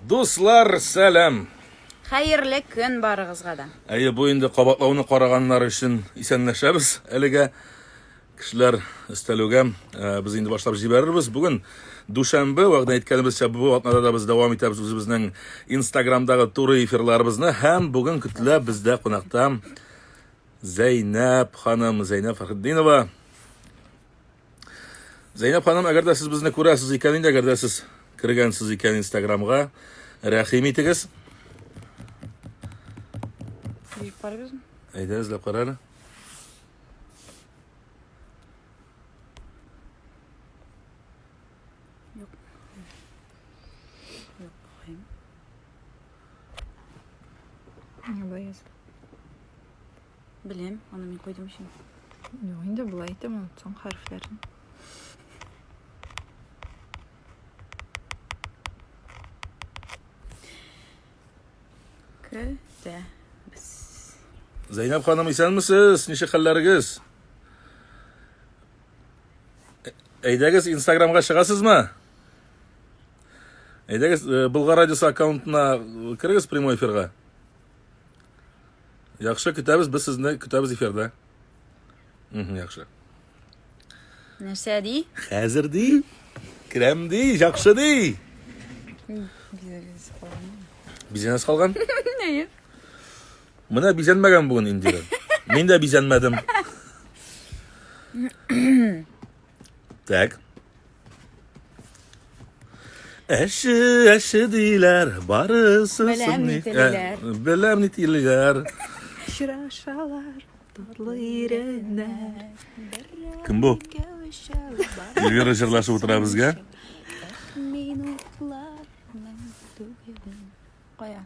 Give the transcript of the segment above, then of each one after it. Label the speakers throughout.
Speaker 1: Дуслар, сәлам!
Speaker 2: Хәерле көн барыгызга да.
Speaker 1: Әйе, бу инде кабатлауны караганнар өчен исәнләшәбез. Әлегә кешеләр өстәлүгә э, без инде башлап җибәрербез. Бүген дүшәмбе, вәгъдә иткәнебезчә, бу атнада да без дәвам итәбез үзебезнең Инстаграмдагы туры эфирларыбызны һәм бүген көтелә бездә кунакта Зәйнәб ханым, Зәйнәб Фәхретдинова. Зәйнәб ханым, әгәр дә сез безне күрәсез икән инде, әгәр дә сез кергәнсез икән Инстаграмга, рәхим итегез.
Speaker 2: Биреп карыйбызмы?
Speaker 1: Әйдә, эзләп кара әле.
Speaker 2: Юк. Юк, бугай.
Speaker 3: Ни болай языла?
Speaker 2: Беләм, аны мин куйдым өчен.
Speaker 3: Юк, инде болай итеп онытсаң хәрефләрен.
Speaker 2: Көтәбез.
Speaker 1: Зәйнәб ханым, исәнмесез? Ничек хәлләрегез? Әйдәгез, Инстаграмга чыгасызмы? Әйдәгез, э, Болгар радиосы аккаунтына э, керегез прямой эфирга. Яхшы, көтәбез, без сезне көтәбез эфирда. Мхм, яхшы.
Speaker 2: Нәрсә ди?
Speaker 1: Хәзер ди, керәм ди, яхшы ди.
Speaker 2: Бизәнәсе калган.
Speaker 1: Бизәнәсе калган?
Speaker 2: Әйе.
Speaker 1: Менә бизәнмәгән бүген Индира. Мин дә бизәнмәдем. Так. Әше, әше диләр, барысы
Speaker 2: Беләм ни телиләр.
Speaker 1: Ә, Беләм ни телиләр.
Speaker 3: Очрашалар татлы иреннәр.
Speaker 1: Кем бу? Эльвира җырлашып утыра безгә.
Speaker 2: Минутларның түгелен. Кая?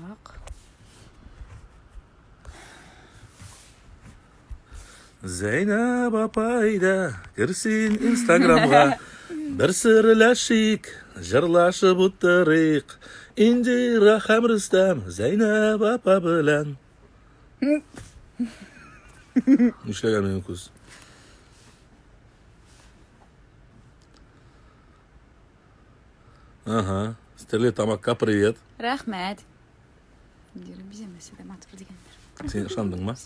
Speaker 2: Юк.
Speaker 1: Зәйнәб апай да керсен Инстаграмга. Бер серләшик, җырлашып утырыйк. Индира һәм Рөстәм Зәйнәб апа белән. Нишләгән минем күз? Ага, Стерлитамакка привет.
Speaker 2: Рәхмәт. Индира бизәмәсә дә матур дигәннәр.
Speaker 1: Син ышандыңмы?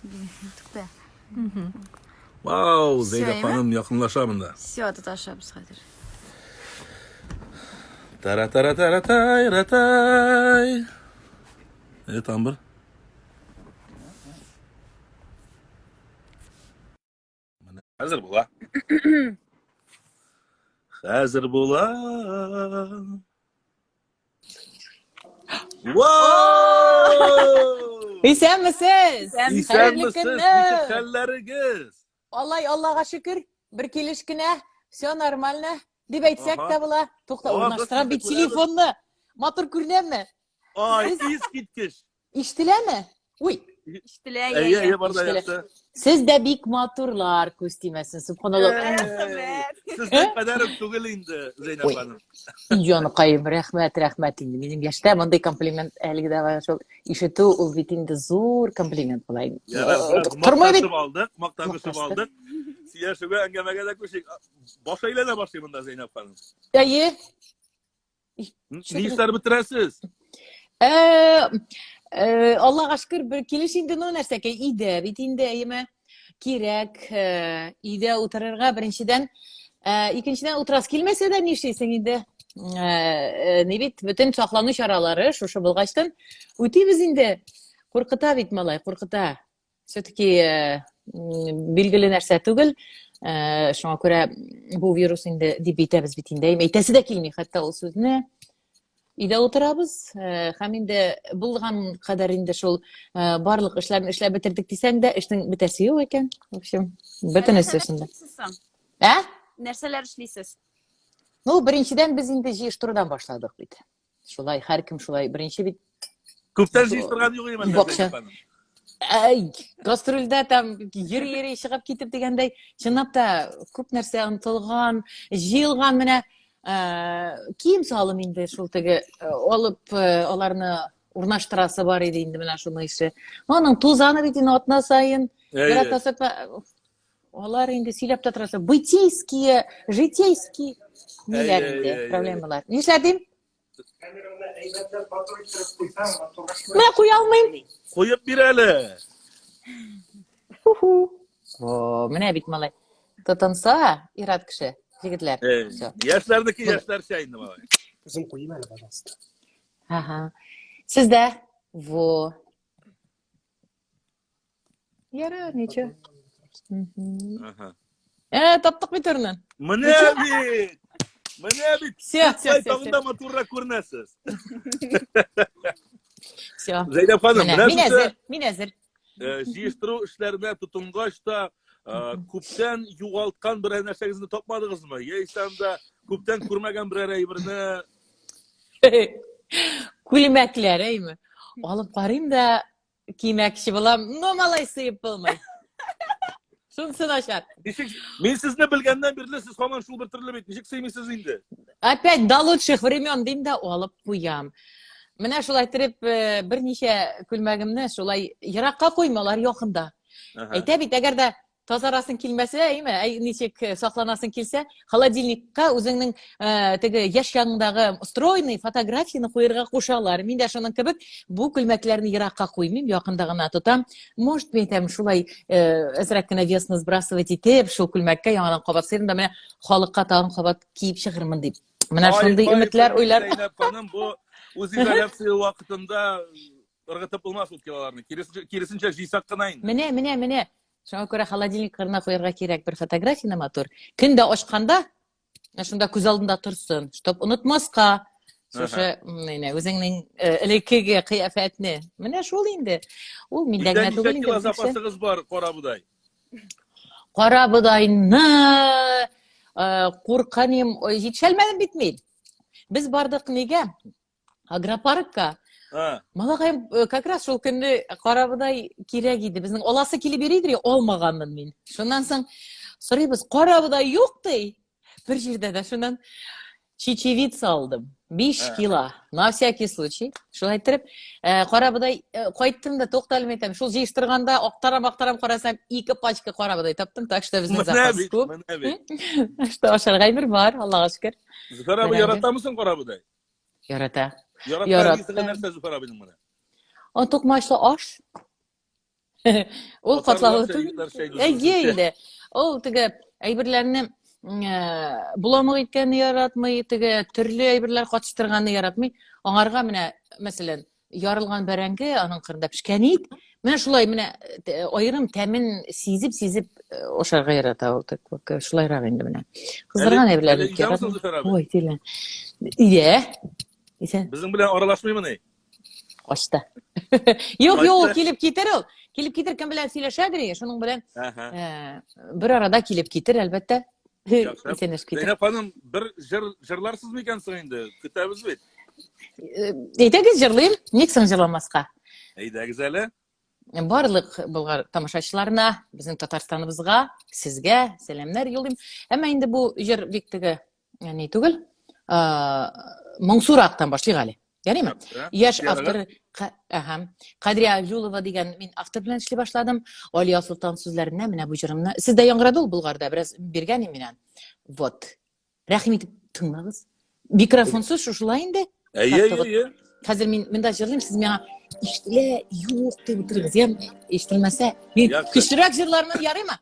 Speaker 2: Тукта.
Speaker 1: Вау, Зәйдә
Speaker 2: Всё,
Speaker 1: ханым якынлаша монда.
Speaker 2: Все, тоташабыз хәзер.
Speaker 1: Тара тара тара тай ратай. Э, там бер. Менә хәзер була. Хәзер була. Вау!
Speaker 4: Исәнмесез!
Speaker 1: Исәнмесез, ничек хәлләрегез?
Speaker 4: Алай, Аллага шөкер, бер килеш кенә, все нормально, дип әйтсәк тә була. Тукта, урнаштырам бит телефонны. Матур күренәме?
Speaker 1: Ай, искиткеч.
Speaker 4: Ишетеләме? Уй.
Speaker 2: Ишетелә,
Speaker 1: әйе, әйе, бар да яхшы.
Speaker 4: Сез дә бик матурлар, күз тимәсен, субханалла.
Speaker 2: Рәхмәт.
Speaker 1: Сезнең кадәр үк түгел инде, Зәйнәб ханым.
Speaker 4: Җаныкаем, рәхмәт, рәхмәт инде. Минем яшьтә мондый комплимент әлеге дә шул ишетү ул бит инде зур комплимент була.
Speaker 1: Тормый бит. Алдык, мактанышып алдык. Сөйләшүгә, әңгәмәгә дә күчик. Баш әйләнә башлый монда, Зәйнәб ханым.
Speaker 4: Әйе.
Speaker 1: Ни эшләр бетерәсез?
Speaker 4: Э, э, Аллага шөкер, бер килеш инде, ну нәрсәкәй, өйдә бит инде, әйеме? Кирәк, э, өйдә утырырга беренчедән, икенчедән утырасы килмәсә дә нишлисең инде? Ни бит, бөтен саклану чаралары шушы булгачтан үтибез инде. Куркыта бит, малай, куркыта. Все-таки э, билгеле нәрсә түгел. Э, шуңа күрә бу вирус инде дип әйтәбез бит инде. Әйтәсе дә килми хәтта ул сүзне. Өйдә утырабыз э, һәм инде булган кадәр инде шул барлык эшләрне эшләп бетердек дисәң дә, эшнең бетәсе юк икән. В общем, бөтенесе шунда.
Speaker 2: Ә? Нәрсәләр эшлисез?
Speaker 4: Ну, беренчедән без инде җыештырудан башладык бит. Шулай, һәркем шулай. Беренче бит
Speaker 1: Күптән җыештырган юк иде
Speaker 4: Бакча. Әй, гастрольдә там йөри-йөри чыгып китеп дигәндәй, чынлап та күп нәрсә онытылган, җыелган менә э, кием салым инде шул теге э, алып э, аларны урнаштырасы бар иде инде менә шуны ише. Ну, аның тузаны бит инде атна саен, бер атна саен алар инде сөйләп тә торасы. Бытейские, житейские ниләр инде, проблемалар. Нишләдим?
Speaker 5: Камераны әйбәтләп матур иттереп куйсаң, матуррак.
Speaker 4: Менә куя алмыйм.
Speaker 1: Куеп бир әле.
Speaker 4: Ху-ху. О, менә бит малай. Тотынса, ир-ат кеше, егетләр. Всё.
Speaker 1: Яшьләрнеке яшьләрчә инде малай.
Speaker 5: Үзем куйыйм әле, пожалуйста.
Speaker 4: Ага. Сездә? Во. Ярар, ничего.
Speaker 1: Ага.
Speaker 4: Ә, таптык бит урынын.
Speaker 1: Менә бит! Менә бит!
Speaker 4: Все, все,
Speaker 1: Шулай
Speaker 4: все.
Speaker 1: тагын да матуррак күренәсез.
Speaker 4: Все.
Speaker 1: Зәйнәп ханым,
Speaker 4: Менә,
Speaker 1: менә
Speaker 4: мин
Speaker 1: шушы
Speaker 4: әзер, мин әзер.
Speaker 1: җыештыру эшләренә тотынгач та күптән югалткан берәр нәрсәгезне тапмадыгызмы? Яисә анда күптән күрмәгән берәр әйберне
Speaker 4: Күлмәкләр, әйме? Алып карыйм да кимәкче булам, но малай сыеп булмый. Шунысы начар.
Speaker 1: Ничек мин сезне белгәннән бирле сез һаман шул бер төрле бит. Ничек сыймыйсыз инде?
Speaker 4: Опять до лучших времен дим дә алып куям. Менә шулай итеп берничә күлмәгемне шулай еракка куймый, алар якында. Әйтә бит, әгәр дә тазарасың килмәсә, әйме, әй, ничек сакланасың килсә, холодильникка үзеңнең теге яшь яныңдагы стройный фотографияне куерга кушалар. Мин дә шуның кебек бу күлмәкләрне еракка куймыйм, якында гына тотам. Может, мин әйтәм, шулай әзрәк кенә весны сбрасывать итеп, шул күлмәккә яңадан кабат сыйрым да менә халыкка тагын кабат киеп чыгырмын дип. Менә шундый өметләр, уйлар.
Speaker 1: Зәйнәп ханым, бу үзизоляция вакытында ыргытып булмас ул килоларны. Киресенчә җыйсак кына инде.
Speaker 4: Менә, менә, менә. Шуңа күрә холодильник кырына куярга кирәк бер фотографияне матур. Көн дә ачканда, шунда күз алдында торсын, чтоб онытмаска. Шушы, менә үзеңнең элеккеге кыяфәтне. Менә шул инде. Ул миндә генә түгел инде.
Speaker 1: Ничә кило запасыгыз бар карабодай?
Speaker 4: Карабодайны курканым, җитешәлмәдем бит мин. Без бардык нигә? Агропаркка. Малакаем, как раз шул көнне карабодай кирәк иде. Безнең аласы килеп йөри иде, алмаганмын мин. Шуннан соң сорыйбыз, карабодай юк ди. Бер җирдә дә шуннан чечевица алдым. 5 кило, на всякий случай. Шулай иттереп, карабодай кайттым да тукталмый әйтәм. Шул җыештырганда актарам-актарам карасам, 2 пачка карабодай таптым, так что безнең запас күп.
Speaker 1: Менә бит.
Speaker 4: Так что ашарга әйбер бар, Аллага шөкер.
Speaker 1: Зөфәр абый яратамы соң карабодай?
Speaker 4: Ярата.
Speaker 1: Ярата. Ярата. Нәрсә Зөфәр абыйның менә?
Speaker 4: Ул токмачлы аш. Ул катлаулы түгел. Әйе инде. Ул теге әйберләрне боламык иткәнне яратмый, теге төрле әйберләр катыштырганны яратмый. Аңарга менә, мәсәлән, ярылган бәрәңге, аның кырында пешкән ит. Менә шулай менә аерым тәмен сизеп-сизеп ашарга ярата ул. Так, шулайрак инде менә. Кыздырган әйберләрне
Speaker 1: яратмый.
Speaker 4: Ой, тиле. Өйдә. Исән.
Speaker 1: Безнең белән аралашмыймыни?
Speaker 4: Качты. Юк, юк, ул килеп китер ул. Килеп китер, кем белән сөйләшәдер, шуның белән бер арада килеп китер, әлбәттә.
Speaker 1: Исәнләшеп китер. Зәйнәп ханым, бер җыр җырларсыз микән соң инде? Көтәбез бит.
Speaker 4: Әйдәгез җырлыйм. Ник соң җырламаска?
Speaker 1: Әйдәгез әле.
Speaker 4: Барлык болгар тамашачыларына, безнең Татарстаныбызга, сезгә сәламнәр юллыйм. Әмма инде бу җыр бик теге ни түгел. Моңсурактан башлыйк әле. Ярыймы? Яшь автор ага. Кадрия Юлова дигән мин автор белән эшли башладым. Алия Солтан сүзләренә менә бу җырымны. Сездә яңгырады ул Болгарда, бераз биргән идем мин аны. Вот. Рәхим итеп тыңлагыз. Микрофонсыз шушылай инде.
Speaker 1: Әйе, әйе, әйе.
Speaker 4: Хәзер мин монда җырлыйм, сез миңа ишетелә, юк дип утырыгыз. Я ишетелмәсә, мин көчлерәк җырлармын, ярыймы?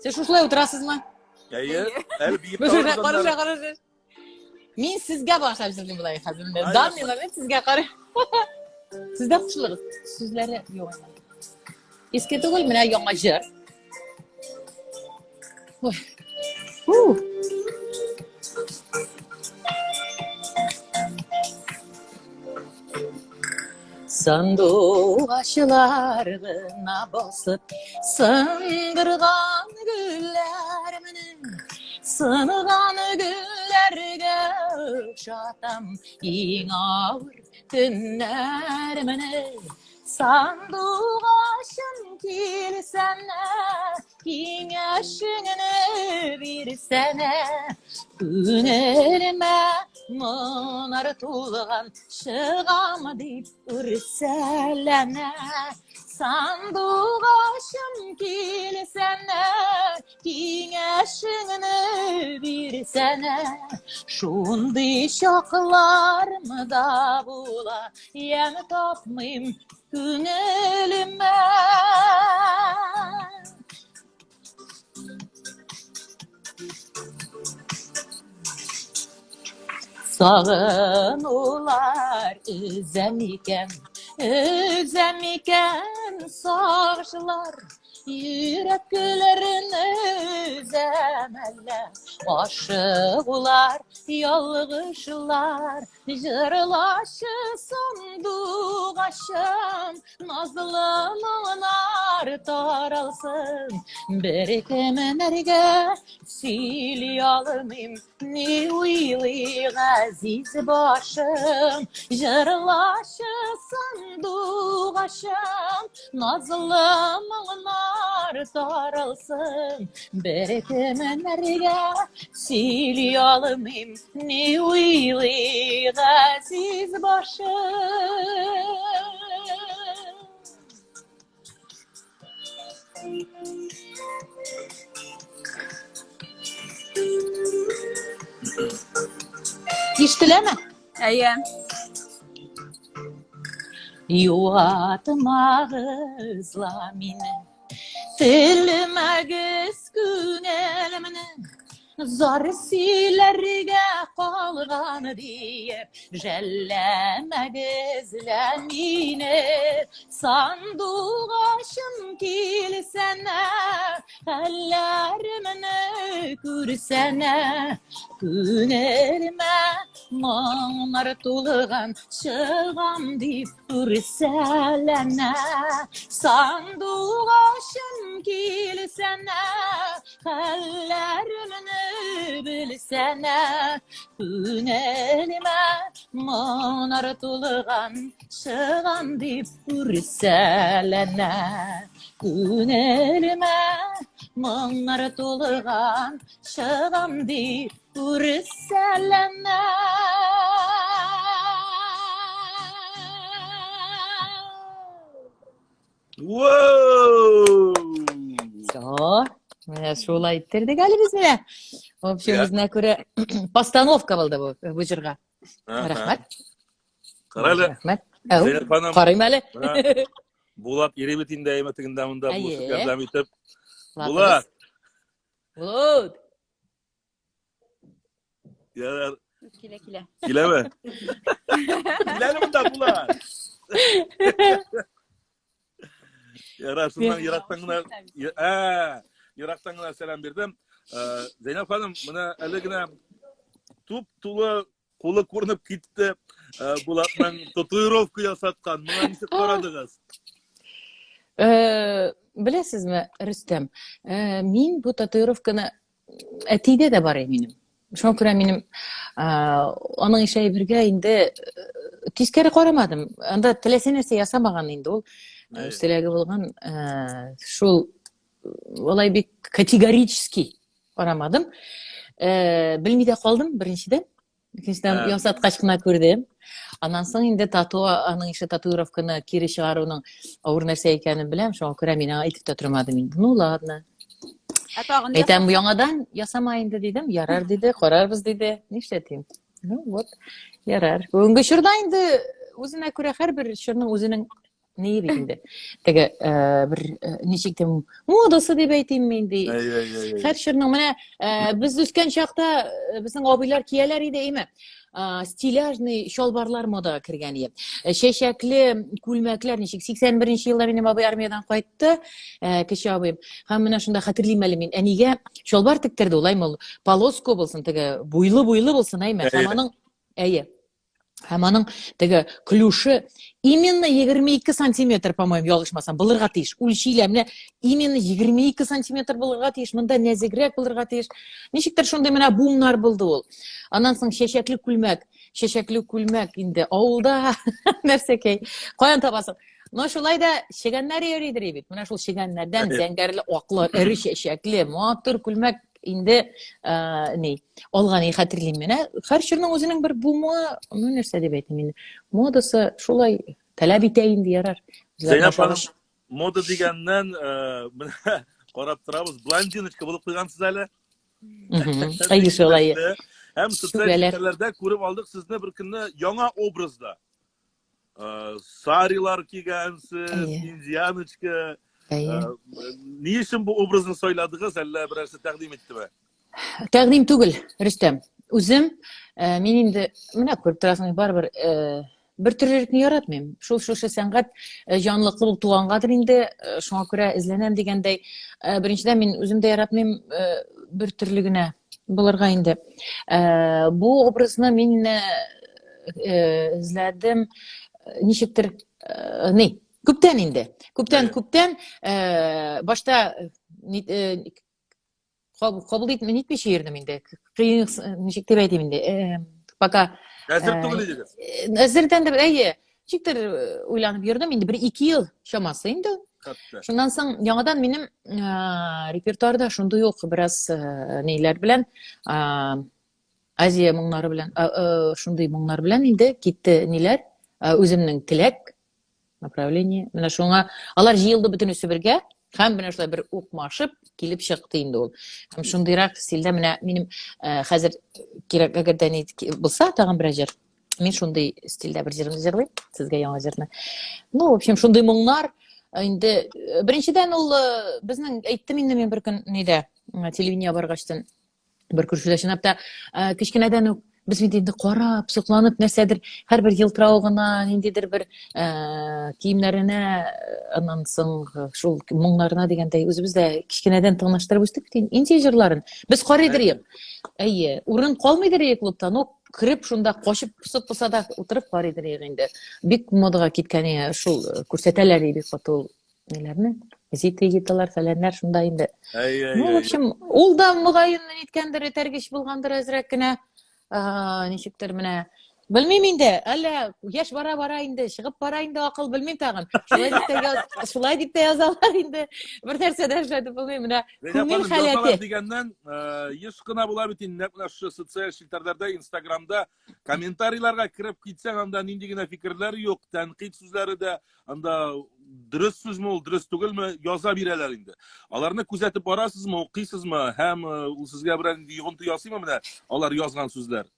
Speaker 4: Сез шушылай утырасызмы?
Speaker 1: Әйе. Әле биеп
Speaker 4: Карыша, карыша. Мин сезгә башлап җырлыйм болай хәзер. Менә данный момент сезгә карый. Сез дә кушылыгыз. Сүзләре юк. Иске түгел, менә яңа җыр. Ой. Фу. Сандугачлар гына басып сындырган гөлләр менә сынган гөлләргә охшатам иң авыр төннәр менә сандугачым килсәнә киңәшеңне бирсәнә күңелемә. Монар тулган чыгам дип үрсәләнә. Сандугачым килсәнә, киңәшеңне бирсәнә. Шундый чакларым да була, ямь тапмыйм күңелемә. Сагынулар өзә микән, өзә микән сагышлар, йөрәкләрен өзә мәллә, ашыгулар, ялгышлар, Җырлашы сандугачым, назлы моңнар таралсын. Бер кемнәргә сөйли алмыйм, ни уйлый газиз башым. Җырлашы сандугачым, назлы моңнар таралсын. Бер кемнәргә сөйли алмыйм, Ни уйлый газиз башым? Ишетеләме?
Speaker 2: Әйе.
Speaker 4: Юатмагыз ла мине. Телмәгез күңелемне Зар сөйләргә калган диеп Жәлләмәгез лә мине Сандугачым килсәнә Хәлләремне күрсәнә Күңелемә моңнар тулган Чыгам дип Үрсәләнә, сандугачым килсәнә, хәлләремне белсәнә, күңелемә моңнар тулган, чыгам дип үрсәләнә, күңелемә моңнар тулган, чыгам дип Үрсәләнә.
Speaker 1: Воу!
Speaker 4: Все. Менә шулай иттердек әле без менә. В общем, үзенә күрә постановка булды бу, бу җырга. Рәхмәт.
Speaker 1: Кара әле.
Speaker 4: Рәхмәт. Әү.
Speaker 1: Зәйнәп ханым.
Speaker 4: Карыйм әле.
Speaker 1: Менә Булат йөри бит инде әйме тегендә монда булышып ярдәм итеп.
Speaker 4: Булат. Булат.
Speaker 1: Ярар.
Speaker 2: Килә, килә.
Speaker 1: Киләме? Килә әле монда Булат. Ярар, шуннан ерактан гына, ә, ерактан гына сәлам бирдем. Э, Зәйнәп ханым, менә әле генә туп-тулы кулы күренеп китте. Э, Булатның татуировка ясаткан. Моңа ничек карадыгыз?
Speaker 4: Э, беләсезме, Рөстәм, э, мин бу татуировканы әтидә дә бар минем. Шуңа күрә минем аның ише әйбергә инде тискәре карамадым. Анда теләсә нәрсә ясамаган инде ул. Үз теләге булган шул алай бик категорически карамадым. Белми дә калдым беренчедән. Икенчедән, ясаткач кына күрдем. Аннан соң инде тату, аның ише татуировканы кире чыгаруның авыр нәрсә икәнен беләм, шуңа күрә мин аңа әйтеп тә тормадым инде. Ну ладно.
Speaker 2: Ә тагын
Speaker 4: Әйтәм, яңадан ясама инде дидем, ярар диде, карарбыз диде. Нишләтим? Ну вот, ярар. Бүгенге чорда инде үзенә күрә һәрбер чорның үзенең Ни бит инде. Теге э, бер э, ничек дим, модасы дип әйтимме инде. Һәр чорның менә э, без үскән чакта безнең абыйлар кияләр иде, әйме? Стиляжный чалбарлар модага кергән иде. Чәчәкле күлмәкләр ничек 81 елда минем абый армиядән кайтты, кече абыем. Һәм менә шунда хәтерлим әле мин. Әнигә чалбар тектерде, улаймы ул полоску булсын, теге буйлы-буйлы булсын, әйме? Һәм аның әйе. Һәм аның теге клюшы именно 22 сантиметр, по-моему, ялгышмасам, булырга тиеш. Үлчиләр, менә именно 22 сантиметр булырга тиеш, монда нәзегрәк булырга тиеш. Ничектер шундый менә бумнар булды ул. Аннан соң чәчәкле күлмәк, чәчәкле күлмәк инде авылда нәрсәкәй. Каян табасың? Но шулай да чегәннәр йөридер бит. Менә шул чегәннәрдән зәңгәрле, аклы, эре чәчәкле, матур күлмәк. инде ни, алган и хәтерлим. Менә һәр чорның үзенең бер бумы, ну нәрсә дип әйтим инде. Модасы шулай таләп итә инде, ярар.
Speaker 1: Зәйнәп ханым, мода дигәннән, менә карап торабыз, блондиночка булып куйгансыз әле.
Speaker 4: Әйе, шулай.
Speaker 1: Һәм социаль челтәрләрдә күреп алдык сезне бер көнне яңа образда. Сарилар кигәнсез, индианочка. Ни өчен бу образны сайладыгыз, әллә берәрсе тәкъдим иттеме?
Speaker 4: Тәкъдим түгел, Рөстәм. Үзем, мин инде, менә күреп торасың, барыбер бер төрлелекне яратмыйм. Шул шушы сәнгать җанлыклы булып тугангадыр инде, шуңа күрә эзләнәм дигәндәй. Беренчедән, мин үзем дә яратмыйм бер төрле генә булырга инде. Бу образны мин эзләдем ничектер ни, күптән инде. Күптән, күптән башта кабул итми нитмичә йөрдем инде. Кыен, ничек дип әйтим инде. Пока
Speaker 1: әзер түгел идегез.
Speaker 4: Әзердән дә, әйе, ничектер уйланып йөрдем инде бер ике ел чамасы инде. Шуннан соң яңадан минем репертуарда шундый ук бераз ниләр белән Азия моңнары белән, шундый моңнар белән инде китте ниләр, үземнең теләк направление. Менә шуңа алар җыелды бөтенесе бергә һәм менә шулай бер укмашып килеп чыкты инде ул. Һәм шундыйрак стильдә менә минем хәзер кирәк әгәр дә ни булса тагын бер җыр. Мин шундый стильдә бер җырны җырлыйм, сезгә яңа җырны. Ну, в общем, шундый моңнар инде беренчедән ул безнең әйттем инде мин бер көн нидә телевидение баргачтын бер күршедә чынлап та э, кечкенәдән үк без бит инде карап сокланып нәрсәдер һәрбер елтыравыгына ниндидер бер э, киемнәренә аннан соң шул моңнарына дигәндәй үзебез дә кечкенәдән тыңлаштырып үстек бит инде Индия җырларын без карыйдыр идек әйе урын калмыйдыр иде клубта но кереп шунда качып посып булса да утырып карыйдыр идек инде бик модага киткән шул күрсәтәләр иде бик каты ул ниләрне зиты гиталар фәләннәр шунда инде ну в общем ул да мөгаен ниткәндер этәргеч булгандыр әзрәк кенә ничектер менә белмим инде әллә яшь бара бара инде чыгып бара инде акыл белмим тагын шулай дип тә яз шулай дип тә язалар инде бер нәрсә дә эшләтеп булмый менә күңел халәте
Speaker 1: дигәннән еш кына була бит инде нәкъ менә шушы социаль челтәрләрдә инстаграмда Комментарийларга кереп китсәң, анда нинди генә фикерләр юк, тәнкыйть сүзләре дә, анда дөрес сүзме ул, дөрес түгелме, яза бирәләр инде. Аларны күзәтеп барасызмы, укыйсызмы һәм э, ул сезгә берәр нинди йогынты ясыймы менә алар язган сүзләр?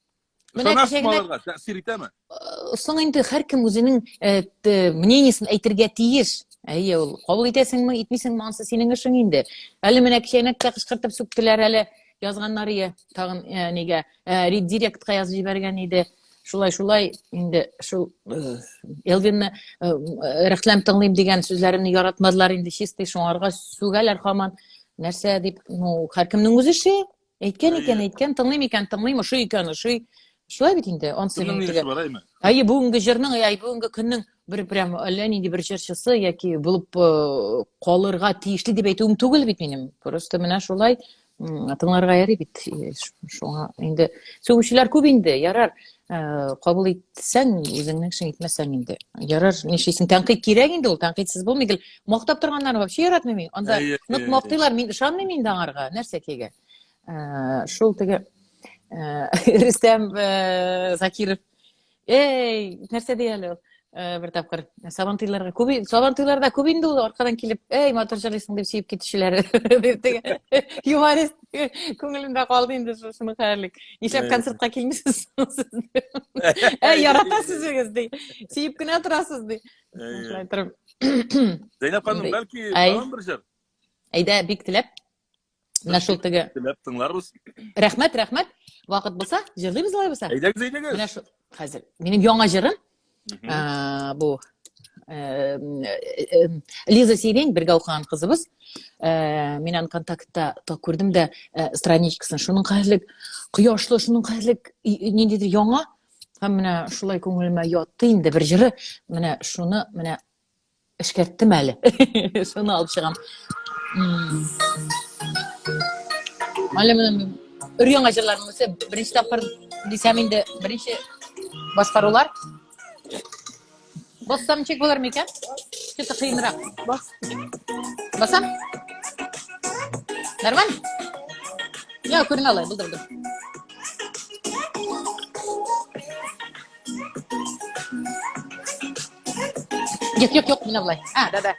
Speaker 4: Менә
Speaker 1: Ышанасызмы
Speaker 4: кичә генә
Speaker 1: аларга? Тәэсир итәме?
Speaker 4: Э, соң инде һәркем үзенең э, мнениесен әйтергә тиеш. Әйе, ул кабул итәсеңме, итмисеңме, ансы синең эшең инде. Әле менә кичәнәк тә кычкыртып сүктеләр әле язганнар ие, тагын э, нигә Э, редиректка язып җибәргән иде. Шулай, шулай инде шул э, Элвинны э, рәхләм тыңлыйм дигән сүзләремне яратмадылар инде чистый, шуңарга сүгәләр һаман. Нәрсә дип, ну, һәркемнең үз эше. Әйткән икән, әйткән, тыңлыйм икән, тыңлыйм, ошый икән, ошый. Шулай бит инде, ансы
Speaker 1: Кемнең
Speaker 4: минем
Speaker 1: ни
Speaker 4: теге.
Speaker 1: эше бар, әйме?
Speaker 4: Әйе, бүгенге җырның, әй, бүгенге көннең бер прям әллә нинди бер җырчысы яки булып калырга тиешле дип әйтүем түгел бит минем. Просто менә шулай тыңларга ярый бит шуңа инде сүгүчеләр күп инде ярар э, кабул итсәң үзеңнең эшең итмәсәң инде ярар нишлисең тәнкыйть кирәк инде ул тәнкыйтьсез булмый гел мактап торганнарны вообще яратмыйм мин анда нык мактыйлар мин ышанмыйм инде аңарга нәрсәкәгә э, шул теге э, Рөстәм Закиров Эй, нәрсә ди әле ул? Э, бер тапкыр сабантуйларга күп сабантуйларда күп инде ул аркадан килеп, эй, матур җырлыйсың дип сөеп китүчеләр дип теге юморист күңелемдә калды инде шушыны хәерлек. Нишләп концертка килмисез сез? Әй, яратасыз үзегез ди. Сөеп кенә торасыз ди. Шулай торып.
Speaker 1: Зәйнәп ханым, бәлки тагын бер җыр?
Speaker 4: Әйдә, бик теләп. Менә шул теге.
Speaker 1: Теләп тыңларбыз.
Speaker 4: Рәхмәт, рәхмәт. Вакыт булса, җырлыйбыз алай булса.
Speaker 1: Әйдәгез, әйдәгез.
Speaker 4: Менә шул хәзер. Минем яңа җырым. Бу Лиза Сирень бергә укыган кызыбыз. Мин аны контактта күрдем дә страничкасын. Шуның кадәрлек кояшлы, шуның кадәрлек ниндидер яңа. Һәм менә шулай күңелемә ятты инде бер җыры. Менә шуны менә Эшкәрттем әле. Шуны алып чыгам. Әле менә өр яңа җырларның берсе беренче тапкыр дисәм инде беренче башкарулар. Бассам ничек булыр микән? Что-то кыенрак. Бас. Басам? Нормально? Я, күренә алай, булды, булды. Юк, юк, юк, менә болай. А, да, да.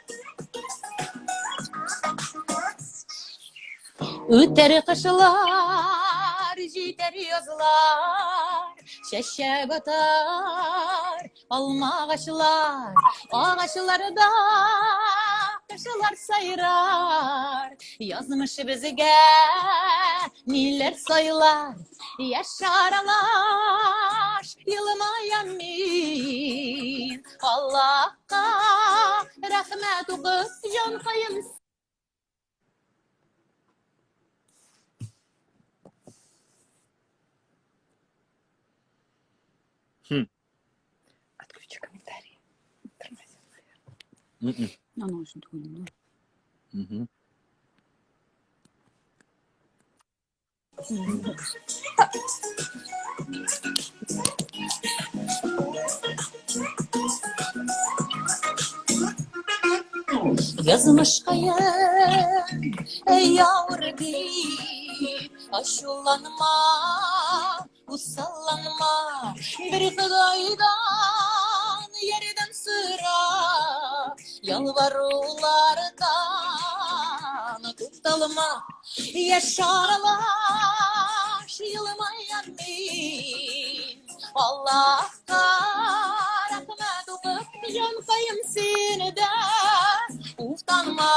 Speaker 4: Үтәр кышлар, җитәр язлар, чәчәк атар, Алмагачлар, агачларда кошлар сайрар. Язмыш безгә ниләр сайлар? Яшь аралаш, елмаям мин. Аллаһка рәхмәт укып, җанкаем.
Speaker 3: Отключи комментарии. Тормозит,
Speaker 1: наверное.
Speaker 2: М-м. Оно очень трудно.
Speaker 1: Мгм.
Speaker 4: Язмышкаем, эй авыр дип, ачуланма, Усалланма, бер Ходайдан ярдәм сора, ялварулардан тукталма, яшь аралаш, елмаям мин. Аллаһка рәхмәт укып, җанкаем сине дә уфтанма,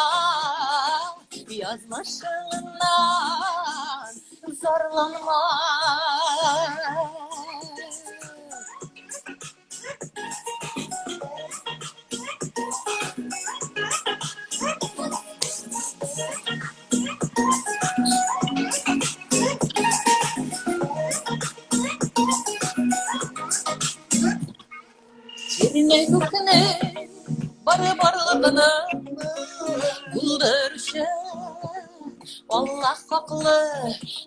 Speaker 4: язмышыңнан Зарланма. Җирне күкне бары барлыгына булдыручы Аллаһ хаклы,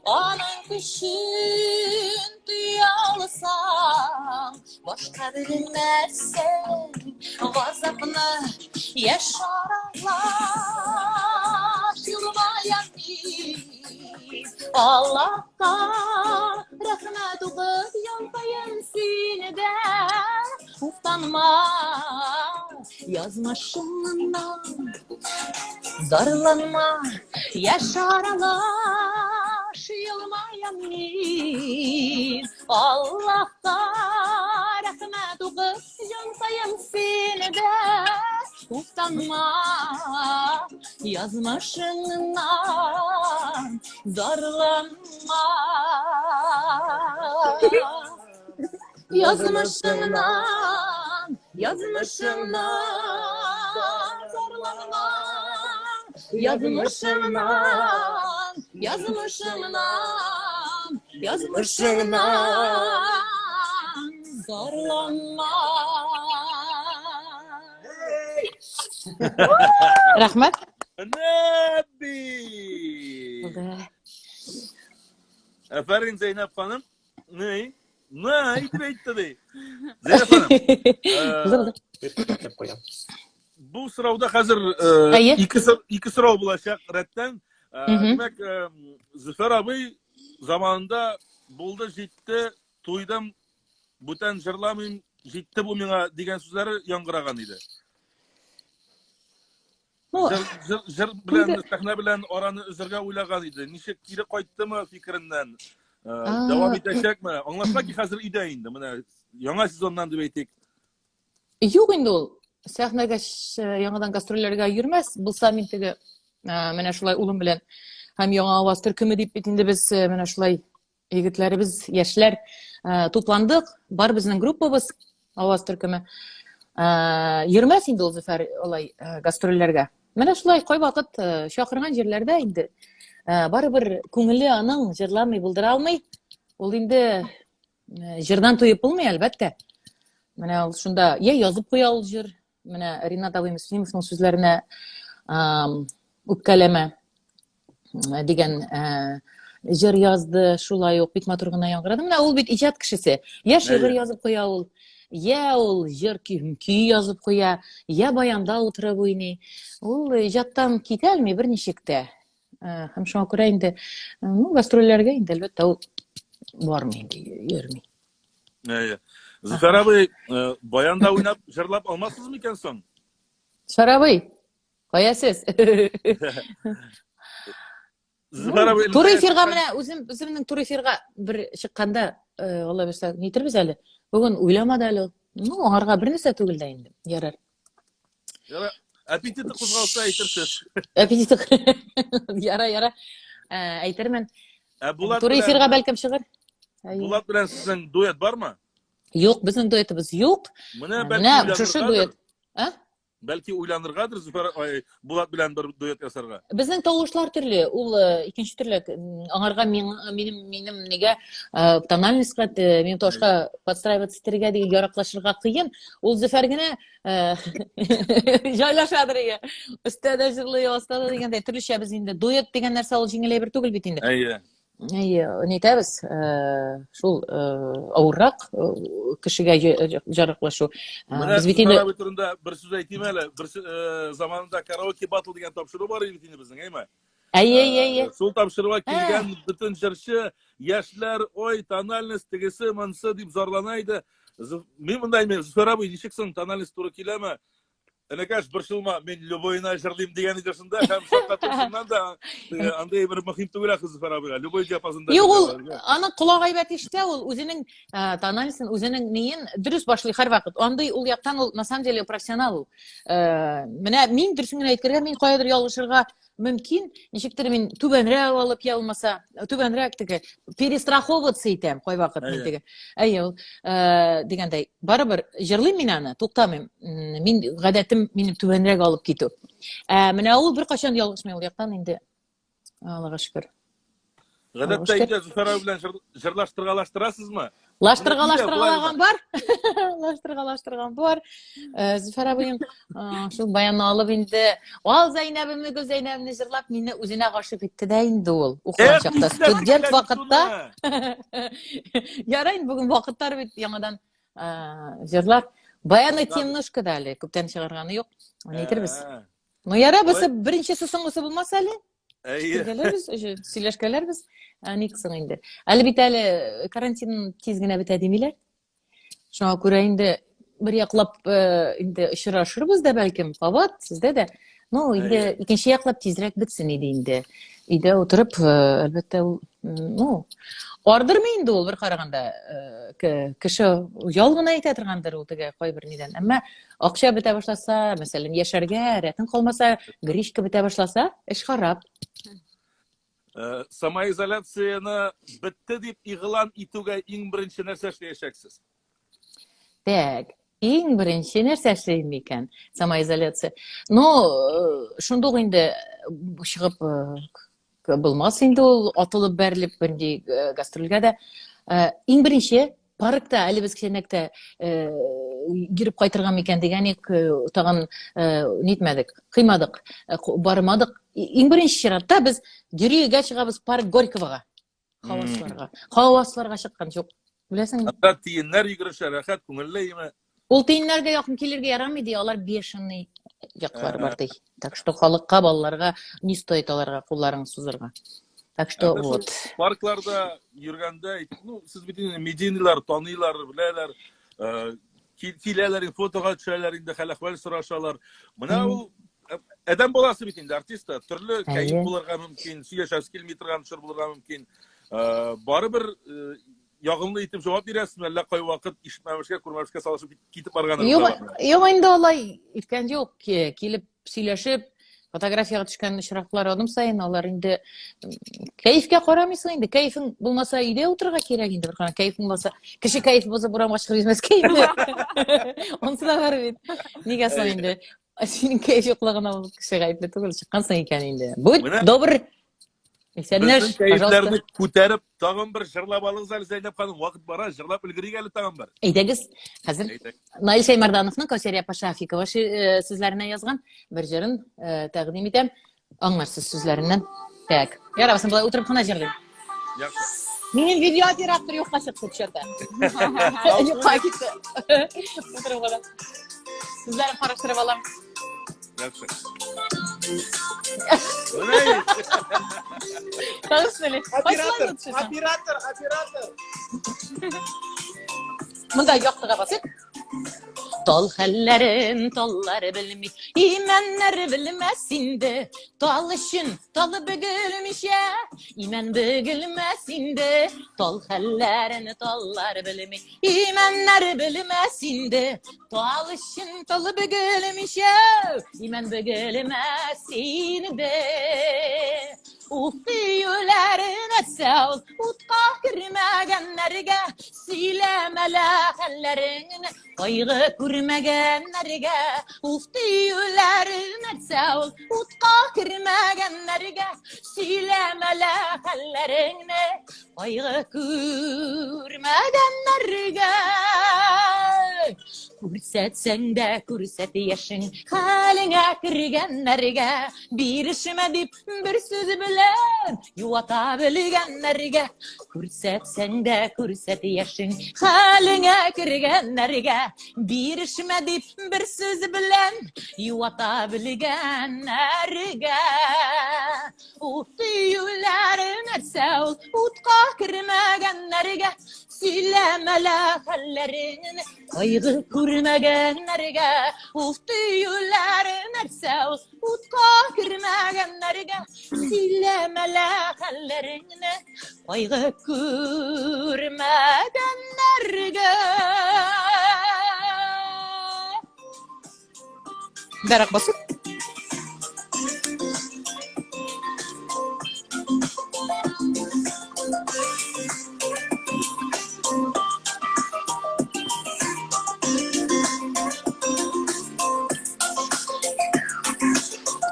Speaker 4: аның көчен тоя алсаң, башка белмәссең газапны. Яшь аралаш елмаям мин. Аллаһка рәхмәт укып янкаем сине дә уфтанма язмышыңнан зарланма яшь аралаш елмаям мин Аллаһка рәхмәт укып янкаем сине дә уфтанма язмышыңнан зарланма язмышыңнан язмышыңнан зарланма язмышыңнан язмышыңнан язмышыңнан зарланма. Рәхмәт.
Speaker 1: Нәби! Афәрин, Зәйнәп ханым. Ни? На, әйтеп әйтте ди. Зәйнәп ханым.
Speaker 5: Куям.
Speaker 1: Бу сорауда хәзер ике сорау булачак рәттән. Димәк, Зөфәр абый заманында булды, җитте, туйдым, бүтән җырламыйм, җитте бу миңа дигән сүзләре яңгыраган иде.
Speaker 4: Ну,
Speaker 1: Җыр, җыр, җыр белән, сәхнә белән араны өзәргә уйлаган иде. Ничек кире кайттымы фикереннән? Дәвам итәчәкме? Аңлашыла ки, хәзер өйдә инде. Менә яңа сезоннан дип әйтик.
Speaker 4: Юк инде ул. Сәхнәгә яңадан гастрольләргә йөрмәс. Булса мин теге менә шулай улым белән һәм яңа аваз төркеме дип бит инде без менә шулай егетләребез, яшьләр тупландык. Бар безнең группабыз, аваз төркеме. Йөрмәс инде ул Зөфәр алай гастрольләргә. Менә шулай кайвакыт чакырган җирләрдә инде барыбер күңеле аның җырламый булдыра алмый. Ул инде җырдан туеп булмый, әлбәттә. Менә ул шунда я язып куя ул җыр. Менә Ринат абый Мөслимовның сүзләренә үпкәләмә дигән җыр язды, шулай ук бик матур гына яңгырады. Менә ул бит иҗат кешесе. Я шигырь язып куя ул, я ул җыр көй язып куя, я баянда утырып уйный. Ул иҗаттан китә алмый берничек тә. Һәм шуңа күрә инде, ну, гастрольләргә инде, әлбәттә, ул бармый инде, йөрми.
Speaker 1: Әйе. Зөфәр абый, баянда уйнап, җырлап алмассыз микән соң?
Speaker 4: Зөфәр абый, кая сез?
Speaker 1: Зөфәр абый,
Speaker 4: Туры эфирга менә үзем үземнең туры эфирга бер чыкканда, Алла бирсә, нитербез әле. Бүген уйламады әле ул. Ну, аңарга бер нәрсә түгел дә инде. Ярар.
Speaker 1: Ярар. Аппетиты кузгалса әйтерсез.
Speaker 4: Аппетиты. Яра, яра. Әйтермен.
Speaker 1: Ә Булат
Speaker 4: Туры эфирга бәлкем чыгыр.
Speaker 1: Булат белән сезнең дуэт бармы?
Speaker 4: Юк, безнең дуэтыбыз юк.
Speaker 1: Менә бәлки
Speaker 4: шушы дуэт. А?
Speaker 1: Бәлки уйланыргадыр Зөфәр ай, Булат белән бер дуэт ясарга.
Speaker 4: Безнең тавышлар төрле. Ул икенче төрле. Аңарга мин, минем минем нигә тональностька, минем тавышка подстраиваться итәргә дигән яраклашырга кыен. Ул Зөфәр генә җайлашадыр иге. Өстә дә җырлый, аста да дигәндәй төрлечә без инде. Дуэт дигән нәрсә ул җиңел әйбер түгел бит инде.
Speaker 1: Әйе.
Speaker 4: Әйе, нитәбез, шул авыррак кешегә җараклашу.
Speaker 1: Менә без бит инде Зөфәр абый турында бер сүз әйтим әле. Бер заманында караоке батл дигән тапшыру бар иде бит инде безнең, әйме?
Speaker 4: Әйе, әйе, әйе.
Speaker 1: Шул тапшыруга килгән бөтен җырчы, яшьләр, ой, тональность тегесе, монсы дип зарлана иде. Мин монда әйтмим, Зөфәр абый, ничек соң тональность туры киләме? Энекәш, борчылма, мин любойына җырлыйм дигән иде шунда, һәм шаккатып шуннан да андый бер мөһим түгел ахы Зөфәр абыйга, любой диапазонда.
Speaker 4: Юк, ул аның колак әйбәт ишетә, ул үзенең тональностен, үзенең ниен дөрес башлый һәрвакыт. Андый ул яктан ул на самом деле профессионал ул. Менә мин дөресен генә әйткәндә, мин каядыр ялгышырга мөмкин, ничектер мин түбәнрәк алып, я булмаса, түбәнрәк теге перестраховаться итәм кайвакыт мин теге. Әйе, ул дигәндәй, барыбер җырлыйм мин аны, туктамыйм. Мин гадәтем минем түбәнрәк алып китү. Ә менә ул беркайчан ялгышмый ул яктан инде. Аллага шөкер.
Speaker 1: Гадәттә өйдә Зөфәр абый белән җырлаштыргалаштырасызмы?
Speaker 4: Лаштыргалаштыргалаган бар. Лаштыргалаштырган бар. Зөфәр абыем шул баянны алып инде, ал Зәйнәбемне, Гөл Зәйнәбемне җырлап, мине үзенә гашыйк итте дә инде ул. Укыган чакта, студент вакытта. Ярай, инде бүген вакытлар бит яңадан җырлар. Баяны темнушка да әле, күптән чыгарганы юк. Аны әйтербез. Ну, ярай, бусы беренчесе соңгысы булмас әле.
Speaker 1: Әйе.
Speaker 4: Күргәләрбез, сөйләшкәләрбез. Ә ник соң инде? Әле бит әле карантин тиз генә бетә димиләр. Шуңа күрә инде бер яклап инде очрашырбыз да бәлкем, кабат сездә дә. Ну, инде икенче яклап тизрәк бетсен иде инде. Өйдә утырып, әлбәттә, ул, ну, ардырмый инде ул бер караганда. Кеше ял гына итә торгандыр ул теге кайбер нидән. Әмма Акча бетә башласа, мәсәлән, яшәргә рәтең калмаса, гречка бетә башласа, эш харап.
Speaker 1: Самоизоляцияне бетте дип игълан итүгә иң беренче нәрсә эшләячәксез?
Speaker 4: Так, иң беренче нәрсә эшлим микән? Самоизоляция. Ну, шундук инде чыгып булмас инде ул, атылып бәрелеп бернинди гастрольгә дә. Иң беренче паркта әле без кечәнәктә йөреп кайтырга микән дигән ик, тагын нитмәдек, кыймадык, бармадык. Иң беренче чиратта без йөрергә чыгабыз парк Горьковага. Һава Һава чыккан юк. Беләсеңме?
Speaker 1: Анда тиеннәр йөгерешә, рәхәт, күңелле име?
Speaker 4: Ул тиеннәргә якын килергә ярамый ди, алар бешеный яклар бар ди. Так что халыкка, балаларга не стоит аларга кулларын сузырга. Так что вот.
Speaker 1: Паркларда йөргәндә, ну, сез бит инде медийныйлар, таныйлар, беләләр, киләләр, фотога төшәләр инде, хәл-әхвәл сорашалар. Менә ул адәм баласы бит инде, артист та, төрле кәеф булырга мөмкин, сөйләшәсе килми торган чор булырга мөмкин. Барыбер ягымлы итеп җавап бирәсезме, әллә кайвакыт ишетмәмешкә, күрмәмешкә салышып китеп барганыгыз
Speaker 4: да бармы? Юк, инде алай иткән юк. Килеп сөйләшеп, фотографиягә төшкән очраклар адым саен, алар инде кәефкә карамыйсың инде. Кәефең булмаса өйдә утырырга кирәк инде, бер караганда кәефең булмаса, кеше кәеф бозып урамга чыгып йөрмәскә инде. Онысы да бар бит. Нигә соң инде? Синең кәеф юклыгына ул кеше гаепле түгел, чыккансың икән инде. Будь добр, Исәннәр,
Speaker 1: Безнең кәефләрне күтәреп, тагын бер җырлап алыгыз әле, Зәйнәп ханым, вакыт бара, җырлап өлгерик әле тагын бер.
Speaker 4: Әйдәгез, хәзер Наил Шәймәрдановның Кәүсәрия апа Шафикова сүзләренә язган бер җырын тәкъдим итәм. Аңларсыз сүзләреннән. Так, ярабасын болай утырып кына җырлыйм.
Speaker 1: Яхшы.
Speaker 4: Минем видеооператор юкка чыкты чё-то. Юкка китте. Утырып кына. Сүзләрен караштырып алам.
Speaker 1: Яхшы.
Speaker 5: Оператор, оператор, оператор.
Speaker 4: Монда яктыга басып. Тал хәлләрен таллар белми, имәннәр белмәс инде. Тал өчен талы бөгелмичә, имән бөгелмәс инде. Тал хәлләрен таллар белми, имәннәр белмәс инде. Тал өчен талы бөгелмичә, имән бөгелмәс инде. Уф диюләре нәрсә ул, утка кермәгәннәргә сөйләмәлә хәлләреңне, кайгы күрмәгәннәргә. Уф диюләре нәрсә ул, утка кермәгәннәргә сөйләмәлә хәлләреңне, кайгы күрмәгәннәргә. Күрсәтсәң дә күрсәт яшең хәлеңә кергәннәргә, бирешмә дип бер сүз белән юата белгәннәргә. Күрсәтсәң дә күрсәт яшең хәлеңә кергәннәргә, бирешмә дип бер сүз белән юата белгәннәргә. Ут диюләре нәрсә ул, утка кермәгәннәргә сөйләмәлә хәлләрен, кайгы күрмәгәннәргә. Ут диюләре нәрсә ул, утка кермәгәннәргә сөйләмәлә хәлләрен, кайгы күрмәгәннәргә. Дарак басып.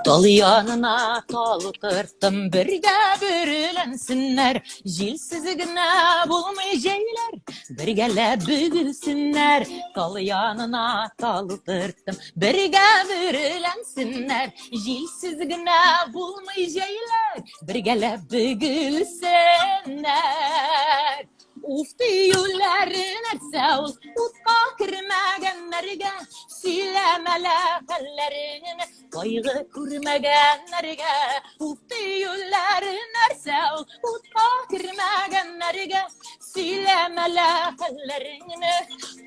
Speaker 4: Тал янына тал утырттым, бергә бөреләнсеннәр. Җилсез генә булмый җәйләр, бергәләп бөгелсеннәр. Тал янына тал утырттым, бергә бөреләнсеннәр. Җилсез генә булмый җәйләр, бергәләп бөгелсеннәр. Уф диюләре нәрсә ул, утка кермәгәннәргә сөйләмәлә хәлләрен, кайгы күрмәгәннәргә. Уф диюләре нәрсә ул, утка кермәгәннәргә сөйләмәлә хәлләрен,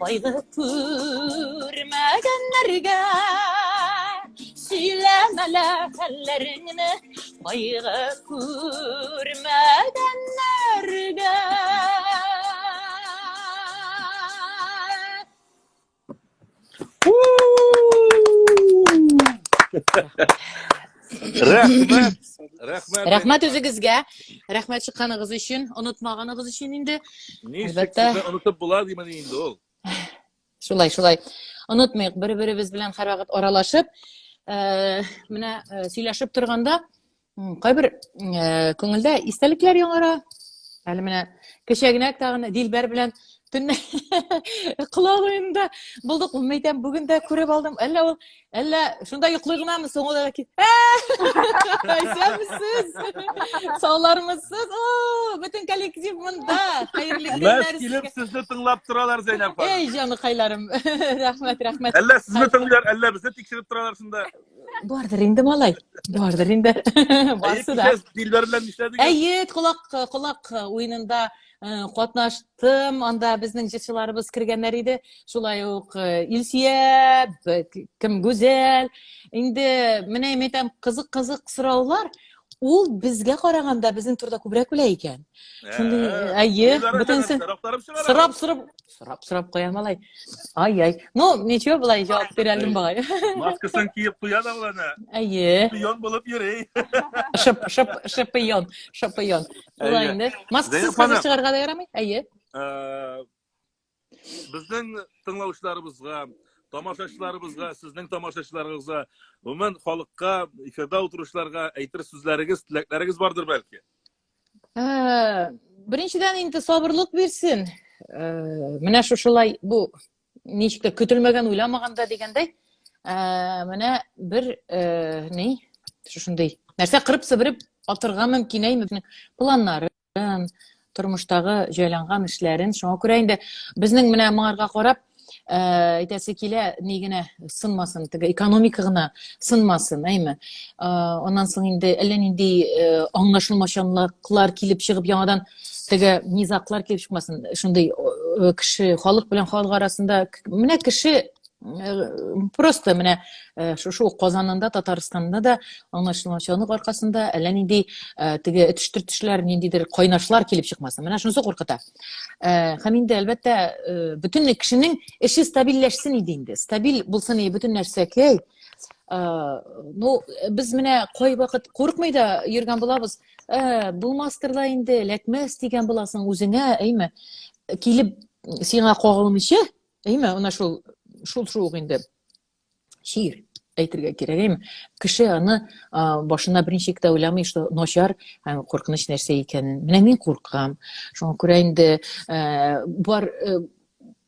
Speaker 4: кайгы күрмәгәннәргә. Сөйләмәлә хәлләреңне, кайгы күрмәгәннәргә.
Speaker 1: Рәхмәт. Рәхмәт.
Speaker 4: Рәхмәт үзегезгә. Рәхмәт чыкканыгыз өчен, онытмаганыгыз өчен инде.
Speaker 1: Ничек
Speaker 4: Әлбәттә.
Speaker 1: сезне онытып була димен инде ул.
Speaker 4: Шулай, шулай. Онытмыйк, бер-беребез белән һәрвакыт аралашып, э, менә э, сөйләшеп торганда, кайбер э, күңелдә истәлекләр яңара. Әле менә кичә генә тагын Дилбәр белән төнлә колак уенында булдык. Мин әйтәм, бүген дә күреп алдым. Әллә ул, әллә шунда йоклый гынамы соң ул да Исәнмесез. Саулармысыз? О, бөтен коллектив монда. Хәерле
Speaker 1: Мәс
Speaker 4: көннәр
Speaker 1: килеп
Speaker 4: сезгә.
Speaker 1: сезне тыңлап торалар, Зәйнәп ханым.
Speaker 4: Эй, җаныкайларым. Рәхмәт, рәхмәт.
Speaker 1: Әллә сезне тыңлыйлар, әллә безне тикшереп торалар шунда.
Speaker 4: Бардыр инде, малай. Бардыр инде.
Speaker 1: Әйе,
Speaker 4: Барсы да.
Speaker 1: кичә Дилбәр белән нишләдегез?
Speaker 4: Әйе, колак колак уенында э, катнаштым. Анда безнең җырчыларыбыз кергәннәр иде. Шулай ук э, Илсия, кем Гүзәл. Инде менә мин әйтәм, кызык-кызык сораулар. Ул безгә караганда безнең турыда күбрәк белә икән. Шундый,
Speaker 1: Ә,
Speaker 4: әйе,
Speaker 1: Дилбәр
Speaker 4: бөтенесен
Speaker 1: Сорап чыгара.
Speaker 4: сорап, сорап, сорап, сорап куя малай. Ай-ай. Ну, ничего, болай җавап бирә алдым бугай.
Speaker 1: Маскасын киеп куя да ул әнә.
Speaker 4: Әйе.
Speaker 1: Шпион булып йөри.
Speaker 4: Шып, шып, шыпион, шыпион. Шулай
Speaker 1: Әйе.
Speaker 4: инде. Маскасыз
Speaker 1: Зәйнәп
Speaker 4: хәзер
Speaker 1: ханым.
Speaker 4: чыгарга да ярамый. Әйе.
Speaker 1: Э, Безнең тыңлаучыларыбызга, тамашачыларыбызга, сезнең тамашачыларыгызга, гомумән халыкка, эфирда утыручыларга әйтер сүзләрегез, теләкләрегез бардыр бәлки.
Speaker 4: Э, Беренчедән инде сабырлык бирсен. Э, Менә шушылай бу ничек тә көтелмәгән, уйламаганда дигәндәй, э, менә бер э, ни, шушындый нәрсә кырып сыбырып атырга мөмкин әйме планнары тормыштагы җайланган эшләрен. Шуңа күрә инде безнең менә моңарга карап, Әйтәсе килә, ни генә сынмасын, теге экономика гына сынмасын, әйме. Аннан соң инде әллә нинди аңлашылмаучанлыклар килеп чыгып, яңадан теге низаглар килеп чыкмасын. Шундый кеше, халык белән халык арасында менә кеше просто менә шушы ук Казанында, Татарстанда да аңлашылмаучанлык аркасында әллә нинди теге этеш-төртешләр, ниндидер кайнашлар килеп чыкмасын. Менә шунысы куркыта. Һәм инде, әлбәттә, бөтен кешенең эше стабильләшсен иде инде. Стабиль булсын иде бөтен нәрсәкәй. Ну, без менә кайвакыт куркмый да йөргән булабыз. Булмастыр да инде, эләкмәс дигән буласың үзеңә, әйме? Килеп сиңа кагылмыйча, әйме, менә шул шул шул ук инде чир әйтергә кирәк, әйме? Кеше аны башына берничек тә уйламый, что начар һәм куркыныч нәрсә икәнен. Менә мин куркам. Шуңа күрә инде бар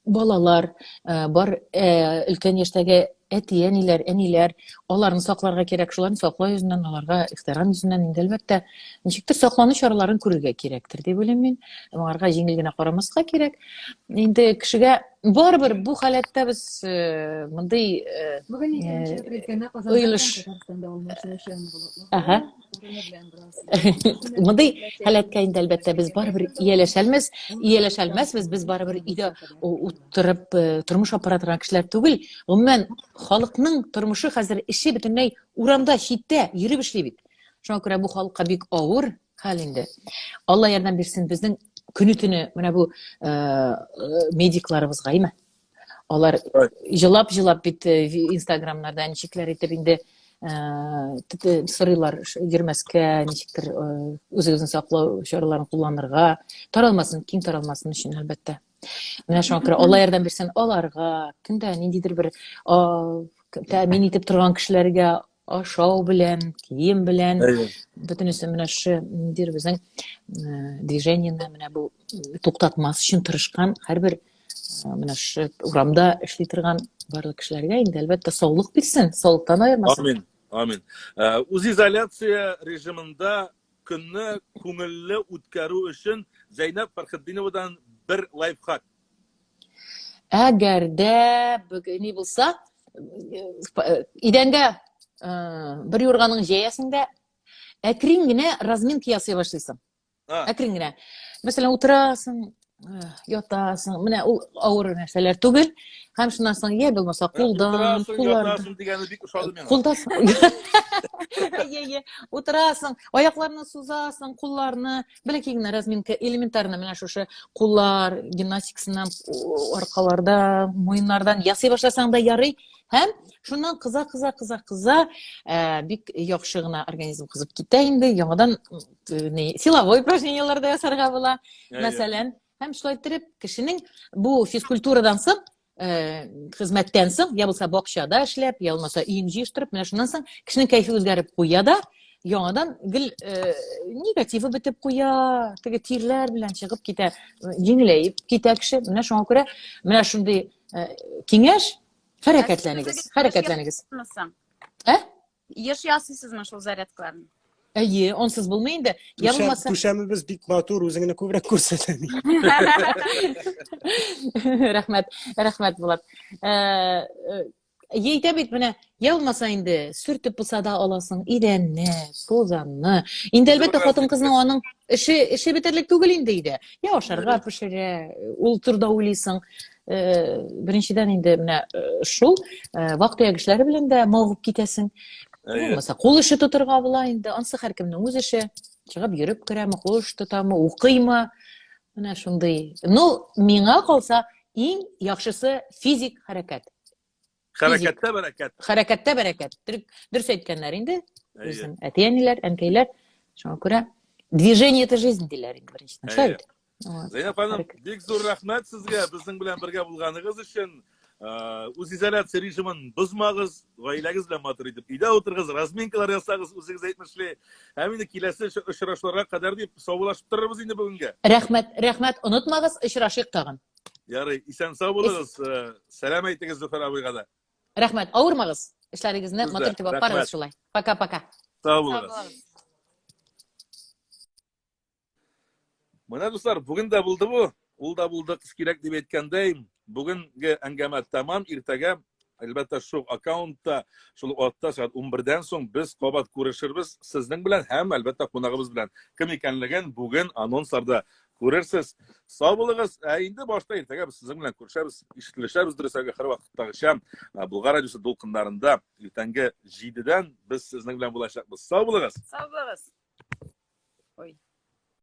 Speaker 4: балалар, бар өлкән яшьтәге әти-әниләр, әниләр, аларны сакларга кирәк. Шуларны саклау йөзеннән, аларга ихтирам йөзеннән инде, әлбәттә, ничектер саклану чараларын күрергә кирәктер дип уйлыйм мин. Моңарга җиңел генә карамаска кирәк. Инде кешегә барыбер бу халәттә без мондый
Speaker 2: Бүген икенче апрель Казанда
Speaker 4: ыелыш.
Speaker 2: Татарстанда ул машина булып.
Speaker 4: Ага. Мондый халәткә инде әлбәттә без барыбер ияләшәлмәс, ияләшәлмәсбез, без барыбер өйдә утырып тормыш алып бара торган кешеләр түгел. Гомумән, халыкның тормышы хәзер эше бөтенләй урамда, читтә йөреп эшли бит. Шуңа күрә бу халыкка бик авыр хәл инде. Алла ярдәм бирсен безнең көне-төне менә бу медикларыбызга, әйме? Алар җылап-җылап бит инстаграмнарда ничекләр итеп инде сорыйлар йөрмәскә, ничектер үзегезне саклау чараларын кулланырга, таралмасын, киң таралмасын өчен, әлбәттә. Менә шуңа күрә Алла ярдәм бирсен аларга, көндә ниндидер бер тәэмин итеп торган кешеләргә ашау белән, кием белән, бөтенесе менә шушы ниндидер безнең движениене менә бу туктатмас өчен тырышкан һәрбер менә шушы урамда эшли торган барлык кешеләргә инде әлбәттә саулык бирсен, саулыктан аермасын.
Speaker 1: Амин. Амин. Үзизоляция режимында көнне күңелле үткәрү өчен Зәйнәб Фәрхетдиновадан бер лайфхак.
Speaker 4: Әгәр дә ни булса, идәнгә бер юрганың җәясең дә, әкрен генә разминка ясый башлыйсың. Әкрен генә. Мәсәлән, утырасың, ятасың. Менә ул авыр нәрсәләр түгел. Һәм шуннан соң я булмаса кулдан,
Speaker 1: куллардан. Утырасың дигәне бик ошады миңа.
Speaker 4: Кулдасың. Әйе, әйе. Утырасың, аякларны сузасың, кулларны. Бәләкәй генә разминка, элементарно менә шушы куллар гимнастикасыннан, аркаларда, муеннардан ясый башласаң да ярый. Һәм шуннан кыза, кыза, кыза, кыза, бик яхшы гына организм кызып китә инде. Яңадан ни, силовой упражнениеләр дә ясарга була, мәсәлән. Һәм шулай иттереп, кешенең бу физкультурадан соң, хезмәттән соң, я булса бакчада эшләп, я булмаса өен җыештырып, менә шуннан соң кешенең кәефе үзгәреп куя да, яңадан гел негативы бетеп куя, теге тирләр белән чыгып китә, җиңеләеп китә кеше. Менә шуңа күрә менә шундый киңәш, хәрәкәтләнегез, хәрәкәтләнегез. Ә?
Speaker 3: Еш ясыйсызмы шул зарядкаларны?
Speaker 4: Әйе, онсыз булмый инде.
Speaker 6: Я булмаса... Түшәмебез бик матур, үзеңне күбрәк күрсәтә.
Speaker 4: Рәхмәт, рәхмәт, Булат. Әйтә бит, менә, я булмаса инде, сөртеп булса да аласың идәнне, тузанны. Инде әлбәттә хатын-кызның аның эше, эше бетерлек түгел инде өйдә. Я ашарга пешерә, ул турыда уйлыйсың. Беренчедән инде менә шул вак-төяк эшләре белән дә мавыгып китәсең. Булмаса, кул эше тотырга була инде. Ансы һәркемнең үз эше. Чыгып йөреп керәме, кул эше тотамы, укыймы? Менә шундый. Ну, миңа калса, иң яхшысы физик хәрәкәт.
Speaker 1: Хәрәкәттә бәрәкәт.
Speaker 4: Хәрәкәттә бәрәкәт. Дөрес әйткәннәр инде. Үзем әти-әниләр, әнкәйләр. Шуңа күрә движение это жизнь диләр инде беренчедән. Шулай бит.
Speaker 1: Зәйнәп ханым, бик зур рәхмәт сезгә безнең белән бергә булганыгыз өчен. Үзизоляция режимын бозмагыз, гаиләгез белән матур итеп өйдә утырыгыз, разминкалар ясагыз, үзегез әйтмешли. Һәм инде киләсе очрашуларга кадәр дип саубуллашып торырбыз инде бүгенгә.
Speaker 4: Рәхмәт, рәхмәт, онытмагыз, очрашыйк тагын.
Speaker 1: Ярый, исән-сау булыгыз. Сәлам әйтегез Зөфәр абыйга да.
Speaker 4: Рәхмәт, авырмагыз. Эшләрегезне матур итеп алып барыгыз шулай. Пока-пока.
Speaker 1: Сау булыгыз. Менә дуслар, бүген дә булды бу. Ул да булды, кыз кирәк дип әйткәндәй, бүгенге әңгәмә тәмам. Иртәгә, әлбәттә, шул аккаунтта, шул ук вакытта сәгать 11-дән соң без кабат күрешербез сезнең белән һәм, әлбәттә, кунагыбыз белән. Кем икәнлеген бүген анонсларда күрерсез. Сау булыгыз. Ә инде башта иртәгә без сезнең белән күрешәбез, ишетелешәбез дөресрәге һәрвакыттагыча Болгар радиосы дулкыннарында иртәнге 7-дән без сезнең белән булачакбыз. Сау булыгыз.
Speaker 3: Сау булыгыз. Ой.